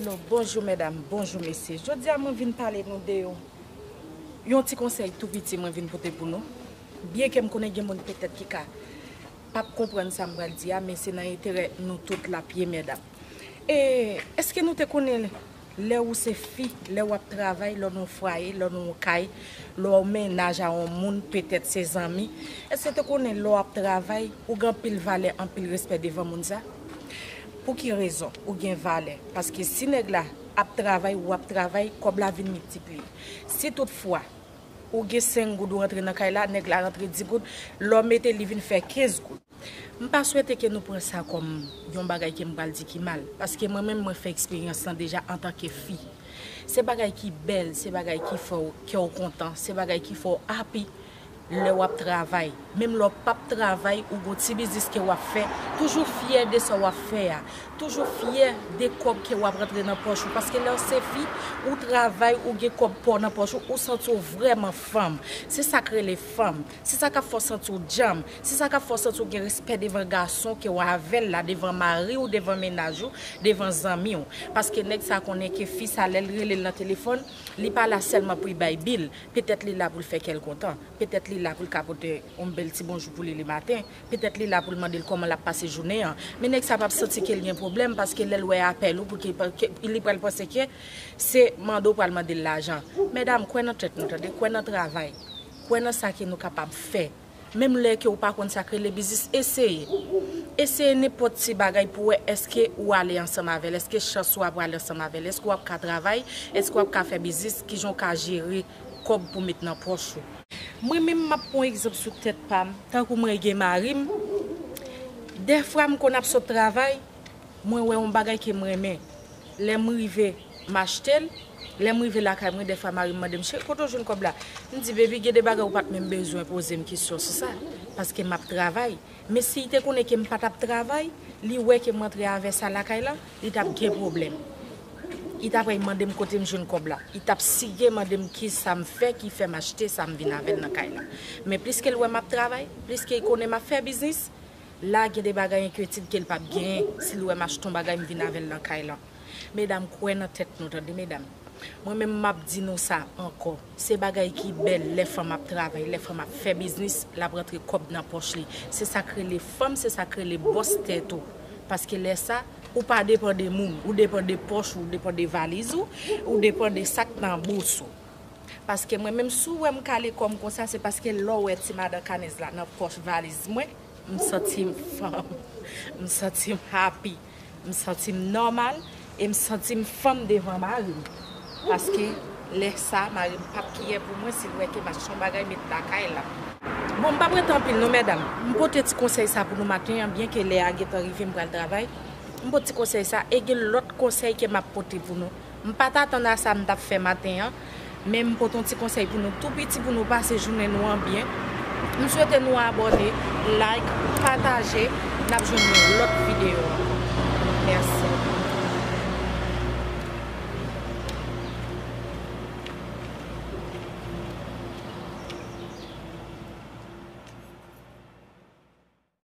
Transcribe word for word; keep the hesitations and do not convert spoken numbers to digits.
Bonjou medam, bonjou mesye. Jodi a mwen vin pale nou de yon, yon ti konsèy tou piti mwen vin pote pou nou. Byenke m konnen gen moun petèt ki ka p ap konprann sa m pral di a, men se nan enterè nou tout l ap ye medam. E èske nou te konnen lè ou se fi, lè w ap travay, lè w nan yon fwaye, lè w nan yon kay, lè w mennaj a yon moun, petèt se zanmi, èske te konnen lè w ap travay, ou gen anpil valè, anpil respè devan moun sa? Pou ki rezon ou gen valè? Paske si nèg la ap travay, ou ap travay, kòb la vin miltipliye. Si toutfwa ou gen senk goud ou rantre nan kay la, nèg la rantre di goud, lè w mete li vin fè kenz goud. M pa swete ke nou pran sa kòm yon bagay ke m pral di ki mal, paske mwen menm mwen fè eksperyans lan deja antanke fi. Se bagay ki bèl, se bagay ki fè w kè w kontan, se bagay ki fè w happy lè w ap travay. Menm lè w p ap travay, ou gon ti biznis ke w ap fè, toujou fyè de sa w ap fè a. Toujou fyè de kòb ke w ap rantre nan pòch ou. Paske lè w se fi, ou travay, ou gen kòb pa w nan pòch ou, ou santi w vrèman fanm. Se sa k rele fanm. Se sa k ap fè w santi w djanm. Se sa k ap fè w santi w gen respè devan gason ke w avè l la, devan mari w, devan mennaj ou, devan zanmi w. Paske nèg sa konnen ke fi sa, lè l rele l nan telefòn, li pa la sèlman pou l bay bil. Petèt li la pou l fè kè l kontan. Petèt li la pou l ka pote yon bèl ti bonjou pou li lematen. Petèt li la pou l mande l kòman l ap pase jounen an. Men nèg sa p ap santi ke l gen pwoblèm paske lè l wè apèl ou pou ke, ke li pral panse ke se mande w pral mande l lajan. Medam, kwè nan tèt nou, tande, kwè nan travay. Kwè nan sa ke nou kapab fè. Menm lè ke w pa konn sa k rele biznis, eseye. Eseye nenpòt ti bagay pou wè èske ou ale ansanm avè l, èske chans ou a prale ansanm avè l, èske w ap ka travay, èske w ap ka fè biznis, kijan w ka jere kòb pou met nan pòch ou. Mwen menm m ap pran egzanp sou tèt pa m, tankou mwen gen mari m, dèfwa m konn ap sot travay, mwen wè yon bagay ke m renmen. Lè m rive, m achte l. Lè m rive lakay mwen, dèfwa mari m mande m, cheri, kote w jwenn kòb la? M di, baby, gen de bagay ou pa t menm bezwen poze m kesyon sou sa, paske m ap travay. Men si l te konnen ke m pa t ap travay, li wè ke m antre avè sa lakay la, li t ap gen pwoblèm. Li t ap mande m kote m jwenn kòb la. Li t ap siye mande m kisa m fè ki fè m achte sa m vin avè l nan kay la. Men pliske l wè m ap travay, pliske l konnen m ap fè biznis, la gen de bagay enkyetid ke l p ap genyen si l wè m achte yon bagay m vin avè l nan kay lan. Medam, kwè nan tèt nou, tande, medam. Mwen menm m ap di nou sa ankò. Se bagay ki bèl lè fanm ap travay, lè fanm ap fè biznis, l ap rantre kòb nan pòch li. Se sa k rele fanm, se sa k rele bòs tèt ou. Paske lè sa, ou pa depann de moun, ou depann de pòch ou, ou depann de valiz ou, ou depann de sa k nan bous ou. Paske mwen menm, si w wè m kale kò m konsa, se paske lè w wè ti madan kanèz la nan pòch valiz mwen, m santi m fanm, m santi m happy, m santi m nòmal, e m santi m fanm devan mari m. Paske lè sa, mari m p ap kiyè pou mwen si l wè ke m achte yon bagay met lakay la. Bon, m p ap rete anpil non, medam. M pote ti konsèy sa pou nou maten an, byenke lè a gentan rive, m pral travay. M pote ti konsèy sa, e gen lòt konsèy ke m ap pote pou nou. M pa t atann a sa m t ap fè maten an, men m pote yon ti konsèy pou nou tou piti pou nou pase jounen nou an byen. M swete nou abòne, like, pataje, n ap jwenn yon lòt videyo ankò. Mèsi.